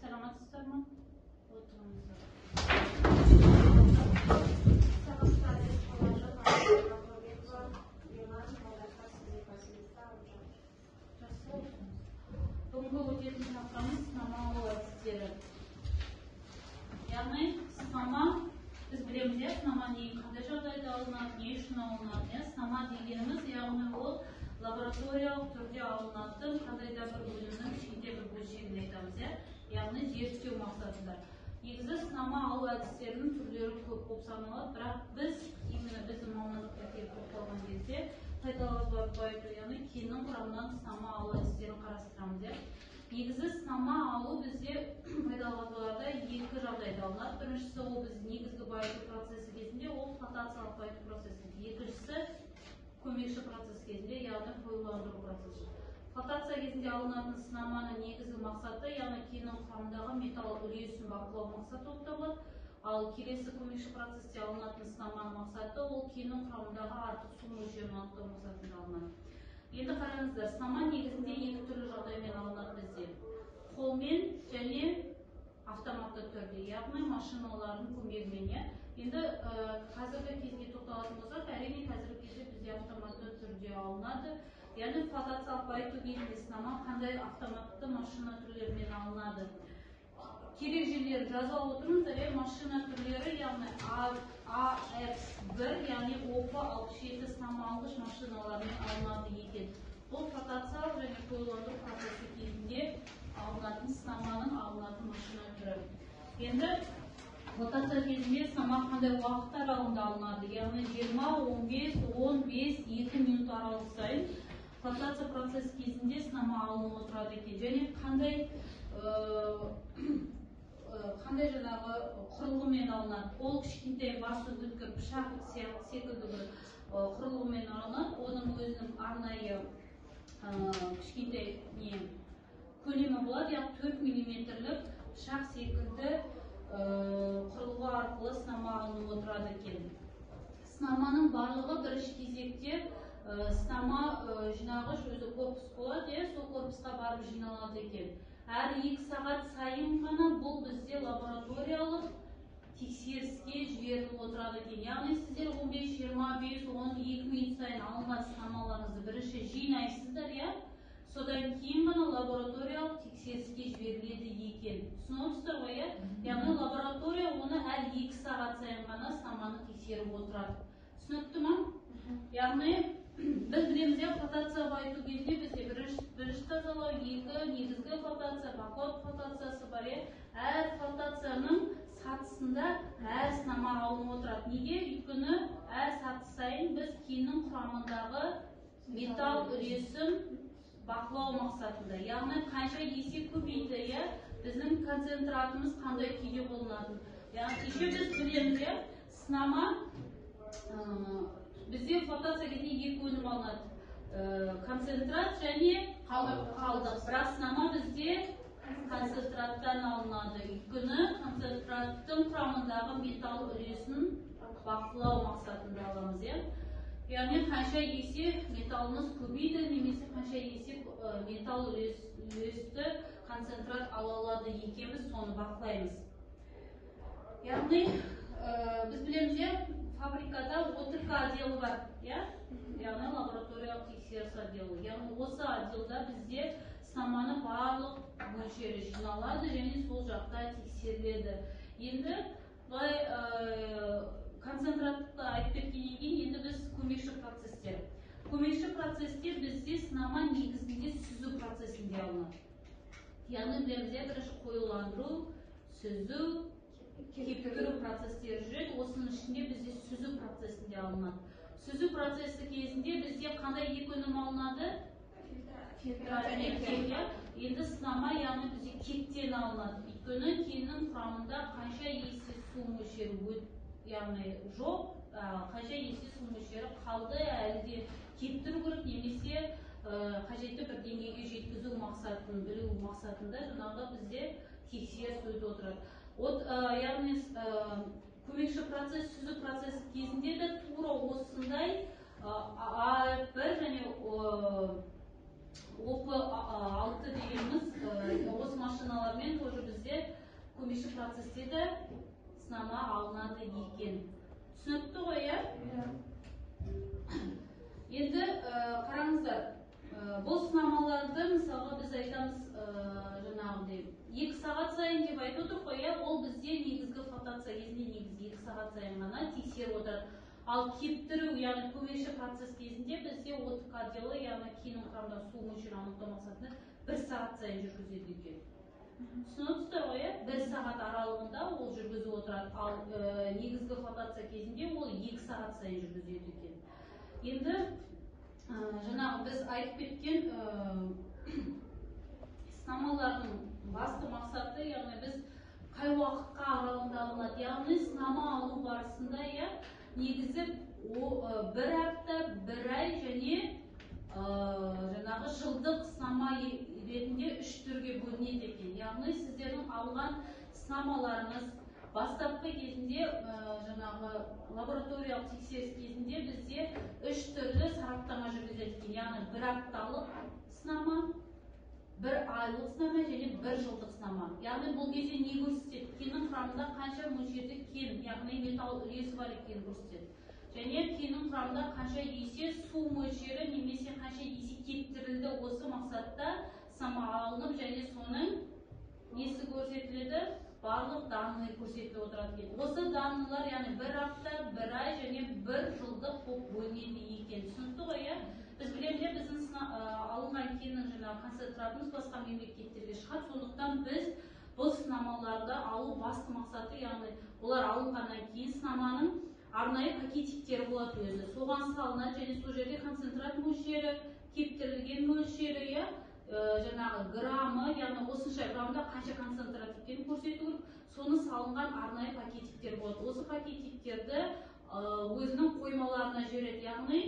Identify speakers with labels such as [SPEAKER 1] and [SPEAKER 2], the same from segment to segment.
[SPEAKER 1] Саламатсыздар ма? Отырыңыздар.
[SPEAKER 2] Саламатсыздар, Балажан, Милан, Молдашев, Васильевна,
[SPEAKER 1] Жақсы, отырыңыз. Бүгінгі өтетін тақырыбымыз сынама алу әдістері. Яғни сынама, біз білеміз, иә, сынама не, қандай жағдайда алынады, не үшін алынады, иә. Сынама дегеніміз, яғни ол лабораториялық түрде алынатын қандай да бір өнімнің кішкентай бір бөлшегін айтамыз, иә, яғни зерттеу мақсатында. Негізі сынама алу әдістерінің түрлері көп болып саналады, бірақ біз именно біздің мамандыққа келіп тоқталған кезде пайдалы байыту, яғни кеннің құрамынан сынама алу әдістерін қарастырамыз, иә. Негізі сынама алу бізде пайдалы қазбаларда екі жағдайда алынады. Біріншісі, ол біз негізгі байыту процесі кезінде, ол флотациялық байыту процесі. Екіншісі, көмекші процесс кезінде, яғни қоюландыру процесі. Флотация кезінде алынатын сынаманың негізгі мақсаты, яғни кеннің құрамындағы металл үлесін бақылау мақсаты болып табылады. Ал келесі көмекші процесте алынатын сынаманың мақсаты, ол кеннің құрамындағы артық су мөлшерін анықтау мақсатында алынады. Енді қараңыздар, сынама негізінде екі түрлі жағдаймен алынады бізде: қолмен және автоматты түрде, яғни машиналардың көмегімен, иә. Енді қазіргі кезге тоқталатын болсақ, әрине, қазіргі кезде бізде автоматты түрде алынады. Яғни флотациялық байыту кезінде сынама қандай автоматты машина түрлерімен алынады? Керек жерлерін жаза отырыңыздар, иә. Машина түрлері, яғни АФ1, яғни ОП 67 сынама алғыш машиналармен алынады екен. Бұл флотациялық және қоюландыру процесі кезінде алынатын сынаманың алынатын машина түрі. Енді флотация кезінде сынама қандай уақыт аралығында алынады? Яғни 20, 15, 10, 5, 2 минут аралық сайын флотация процесі кезінде сынама алынып отырады екен. Және қандай жаңағы құрылғымен алынады? Ол кішкентай басы өткір пышақ секілді бір құрылғымен алынады. Оның өзінің арнайы кішкентай не көлемі болады, яғни 4 миллиметрлік пышақ секілді құрылғы арқылы сынама алынып отырады екен. Сынаманың барлығы бірінші кезекте сынама жинағыш өзі корпус болады, иә, сол корпусқа барып жиналады екен. Әр 2 сағат сайын ғана бұл бізде лабораториялық тексеріске жіберіліп отырады екен. Яғни сіздер 15, 25, 10, 2 минут сайын алынған сынамаларыңызды бірінші жинайсыздар, иә, содан кейін ғана лабораториялық тексеріске жіберіледі екен. Түсініп отырсыздар ғой, иә? Яғни лаборатория оны әр 2 сағат сайын ғана сынаманы тексеріп отырады. Түсінікті ма? Яғни біз білеміз, иә, флотация байыту кезінде бізде бірінші тазалау, екі негізгі флотация, бақылау флотациясы бар, иә. Әр флотацияның сатысында әр сынама алынып отырады. Неге? Өйткені әр саты сайын біз кеннің құрамындағы металл үлесін бақылау мақсатында, яғни қанша есе көбейді, иә, біздің концентратымыз қандай күйде болынады. Яғни еще біз білеміз, иә, сынама бізде флотация кезінде екі өнім алынады: концентрат және қалдық. Бірақ сынама бізде концентраттан алынады, өйткені концентраттың құрамындағы металл үлесін бақылау мақсатында аламыз, иә. Яғни қанша есе металлымыз көбейді немесе қанша есе металл үлесті концентрат ала алады екенбіз, соны бақылаймыз. Яғни біз білеміз, иә, фабрикада ОТК отделі бар, иә, яғни лабораториялық тексеріс отделі. Яғни осы отделда бізде сынаманың барлық мөлшері жиналады және сол жақта тексеріледі. Енді былай концентратты айтып кеткеннен кейін, енді біз көмекші процесстер. Көмекші процессте бізде сынама негізінде сүзу процесінде алынады. Яғни білеміз, иә, бірінші қоюландыру, сүзу, кептіру процестері жүреді. Осының ішінде бізде сүзу процесінде алынады. Сүзу процесі кезінде бізде қандай екі өнім алынады? Фильтрат және кек, иә. Енді сынама, яғни бізде кектен алынады, өйткені кеннің құрамында қанша есе су мөлшері яғни жоқ, қанша есе су мөлшері қалды, әлі де кептіру керек немесе қажетті бір деңгейге жеткізу мақсатын білу мақсатында жаңағы бізде тексеріс өтіп отырады. От, яғни көмекші процесс сүзу процесі кезінде де тура осындай А1 және ОП 6 дегеніміз осы машиналармен тоже бізде Көмекші процесте де сынама алынады екен. Түсінікті ғой, иә? Енді қараңыздар, бұл сынамаларды мысалға біз айтамыз жаңағыдай 2 сағат сайын деп айтып отырмық қой, иә? Ол бізде негізгі флотация кезінде негізі 2 сағат сайын ғана тексеріп отырады. Ал кептіру, яғни көмекші процесс кезінде бізде ОТК отделі, яғни кеннің құрамындағы су мөлшерін анықтау мақсатында 1 сағат сайын жүргізеді екен. Түсініп ғой, иә? 1 сағат аралығында ол жүргізіп отырады. Ал негізгі флотация кезінде ол 2 сағат сайын жүргізеді екен. Енді жаңағы біз айтып кеткен сынамалардың басты мақсаты, яғни біз қай уақытқа аралығында алынады, яғни сынама алу барысында, иә, негізі 1 апта, 1 ай және жаңағы жылдық сынама ретінде 3 түрге бөлінеді екен. Яғни сіздердің алған сынамаларыңыз бастапқы кезінде жаңағы лабораториялық тексеріс кезінде бізде 3 түрлі сараптама жүргізіледі екен. Яғни 1 апталық сынама, 1 айлық сынама және 1 жылдық сынама. Яғни бұл кезде не көрсетеді? Кеннің құрамында қанша мөлшерде кен, яғни металл үлесі бар екенін көрсетеді. Және кеннің құрамында қанша есе су мөлшері немесе қанша есе кептірілді, осы мақсатта сынама алынып және соның несі көрсетіледі? Барлық данные көрсетіліп отырады екен. Осы данныйлар, яғни 1 апта, 1 ай және 1 жылдық болып бөлінеді екен. Түсінікті ғой, иә? Біз білеміз, біздің алынған кеннің жаңағы концентратымыз басқа мемлекеттерге шығады. Сондықтан біз бұл сынамаларды алу басты мақсаты, яғни олар алынғаннан кейін сынаманың арнайы пакетиктері болады өзі. Соған салынады және сол жерде концентрат мөлшері, кептірілген мөлшері, иә, жаңағы граммы, яғни осынша граммда қанша концентрат екенін көрсету керек. Соны салынған арнайы пакетиктер болады. Осы пакетиктерді өзінің қоймаларына жібереді. Яғни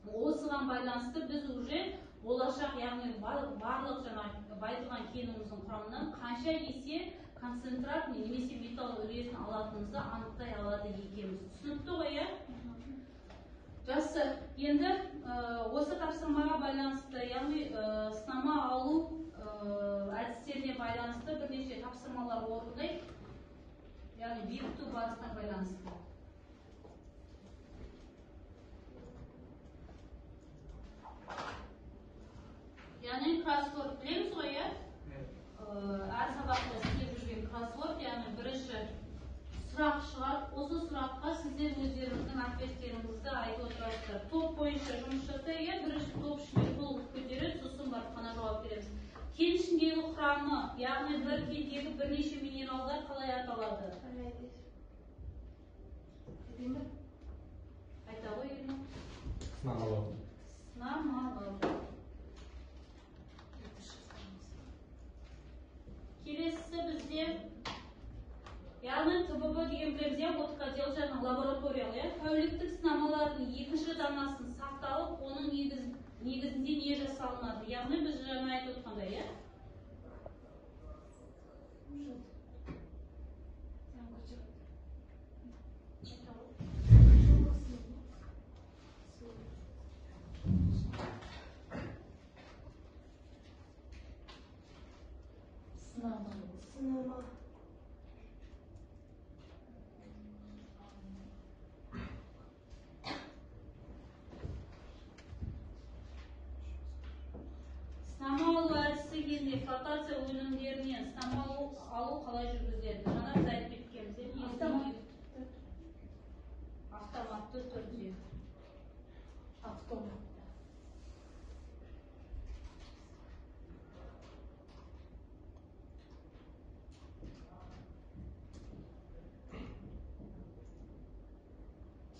[SPEAKER 1] осыған байланысты біз уже болашақ, яғни барлық жаңағы байытылған кеніміздің құрамынан қанша есе концентрат немесе металл үлесін алатынымызды анықтай алады екенбіз. Түсінікті ғой, иә? Жақсы. Енді осы тапсырмаға байланысты, яғни сынама алу әдістеріне байланысты бірнеше тапсырмалар орындайық, яғни бекіту барысына байланысты. Яғни кроссворд білеміз ғой, иә? Әр сабақта істеп жүрген кроссворд, яғни бірінші сұрақ шығады. Осы сұраққа сіздер өздеріңіздің ответтеріңізді айтып отырасыздар. Топ бойынша жұмыс жасайық, иә? Бірінші топ ішінде қол көтереді, сосын барып қана жауап береміз. Кен ішіндегі құрамы, яғни бір кендегі бірнеше минералдар қалай аталады? Айта ғой, Ирина.
[SPEAKER 3] Сынамалау.
[SPEAKER 1] Сынамалау. Келесісі бізде, яғни ТББ деген білеміз, иә, ОТК отдел жаңа лабораториялық, иә, тәуліктік сынамалардың екінші данасын сақталып, оның негізінде не жасалынады? Яғни біз жаңа айтып отқандай, иә?
[SPEAKER 2] Сынама.
[SPEAKER 1] Сынама алу әдісі кезінде флотация өнімдерінен сынама алу қалай жүргізіледі? Жаңа біз айтып кеткенбіз, автоматты түрде.
[SPEAKER 2] Автоматты.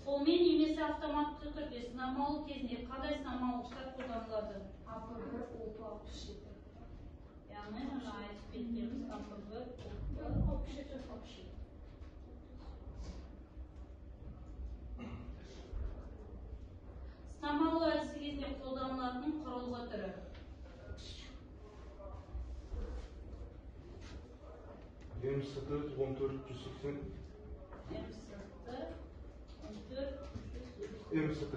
[SPEAKER 1] Қолмен немесе автоматты түрде сынама алу кезінде қандай сынама алғыштар қолданылады?
[SPEAKER 2] АП1, ОП67.
[SPEAKER 1] Яғни жаңа айтып кеткенбіз, АП1,
[SPEAKER 2] ОП67, 67.
[SPEAKER 1] Сынама алу әдісі кезінде қолданылатын құрылғы түрі.
[SPEAKER 3] МСТ 1480.
[SPEAKER 1] МСТ 1480.
[SPEAKER 3] МСТ.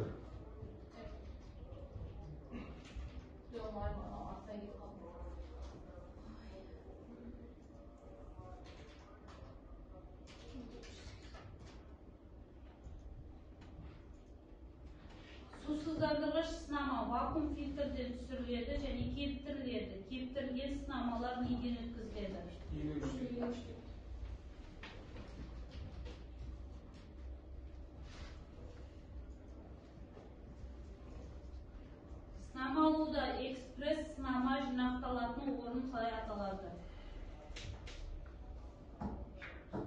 [SPEAKER 1] Тығыздандырғыш сынама вакуум фильтрден түсіріледі және кептіріледі. Кептірілген сынамалар неден өткізіледі? Сынама алуда экспресс сынама жинақталатын орын қалай аталады?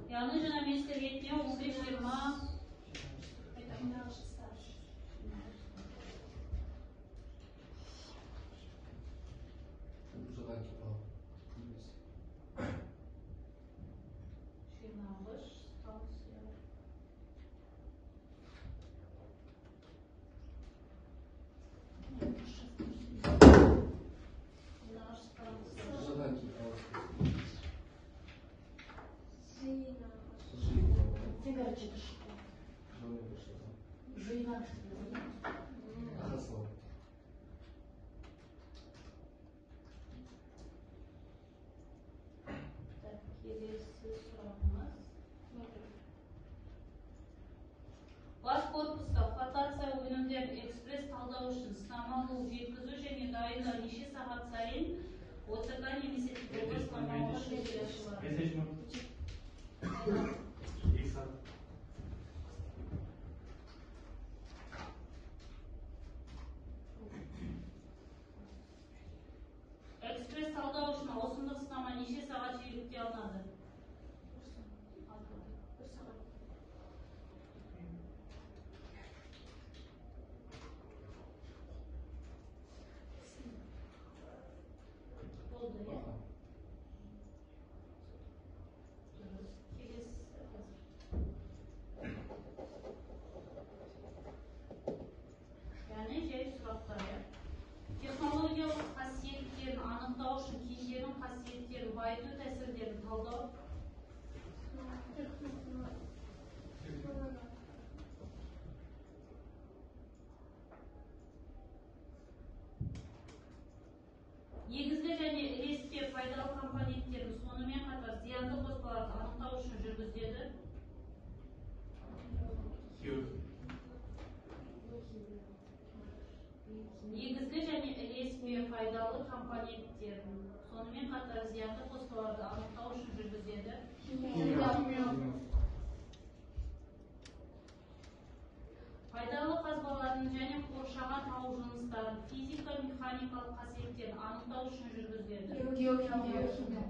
[SPEAKER 1] Яғни жаңа мен сіздерге айттым, 15-20 жинағыш станция. Жинағыш станция. Так, келесі сұрағымыз. Бас корпуста флотация өнімдерін экспресс талдау үшін сынама алу, жеткізу және дайындау неше сағат сайын ОЦК немесе типовой сынама алуға жүзеге асырылады?
[SPEAKER 3] 2 сағат.
[SPEAKER 1] Экспресс талдау үшін ауысымдық сынама неше сағат жиілікте алынады?
[SPEAKER 2] 1 сағат.
[SPEAKER 1] Болды, иә? Дұрыс. Келесі қазір. Яғни жай сұрақтар, иә? Технологиялық қасиеттерін анықтау үшін кендердің қасиеттерін байыту тәсілдерін талдау. Негізгі және ілеспе пайдалы компоненттерін, сонымен қатар зиянды қоспаларды анықтау үшін жүргізіледі. Негізгі және ілеспе пайдалы компоненттерін, сонымен қатар зиянды қоспаларды анықтау үшін жүргізіледі. Пайдалы қазбалардың және қоршаған тау жыныстарының физика-механикалық қасиеттерін анықтау үшін жүргізіледі.
[SPEAKER 2] Геохимия.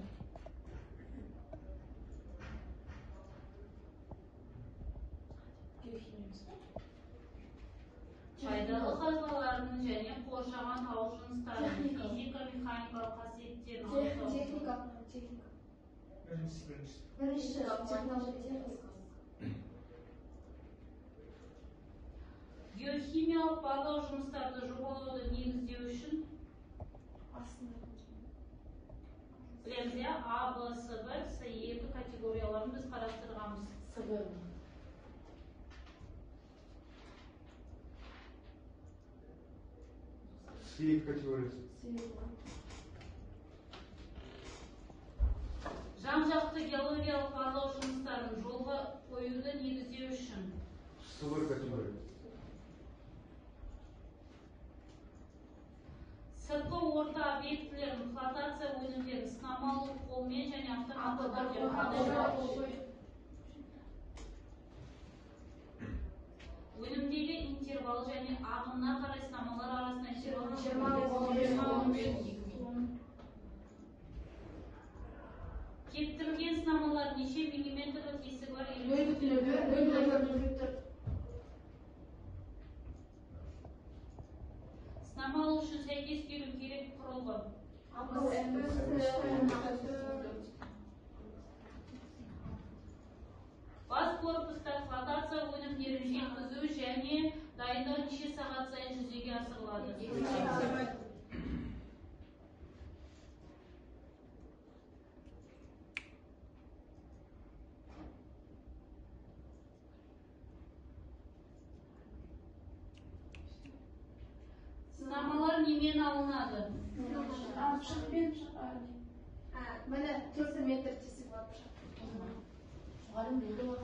[SPEAKER 1] Пайдалы қазбалардың және қоршаған тау жыныстарының физика-механикалық қасиеттерін анықтау.
[SPEAKER 2] Техника. Техника. Бірінші технология.
[SPEAKER 1] Геохимиялық барлау жұмыстарды жобалауды негіздеу үшін білеміз, иә, А, Б, С, В, С екі категорияларын біз қарастырғанбыз.
[SPEAKER 3] С екі категориясы.
[SPEAKER 1] Жан-жақты геологиялық барлау жұмыстарын жолға қоюды негіздеу үшін
[SPEAKER 3] С бір категориясы.
[SPEAKER 1] Сыртқы орта объектілерін флотация өнімдерін сынама алу қолмен және автоматты түрде қандай өнімдегі интервал және ағымына қарай сынамалар арасында интервал
[SPEAKER 2] 20-15.
[SPEAKER 1] Кептірілген сынамалар неше миллиметрлік тесігі бар?
[SPEAKER 2] 0,4.
[SPEAKER 1] Сынама алу үшін сәйкес келу керек құрылғы. Бас корпуста флотация өнімдерін жеткізу және дайындау неше сағат сайын жүзеге асырылады? Сынамалар немен алынады?
[SPEAKER 2] Пышақпен. Міне 4 метр тесік бар пышақ.
[SPEAKER 4] Мұғалім білді ғой.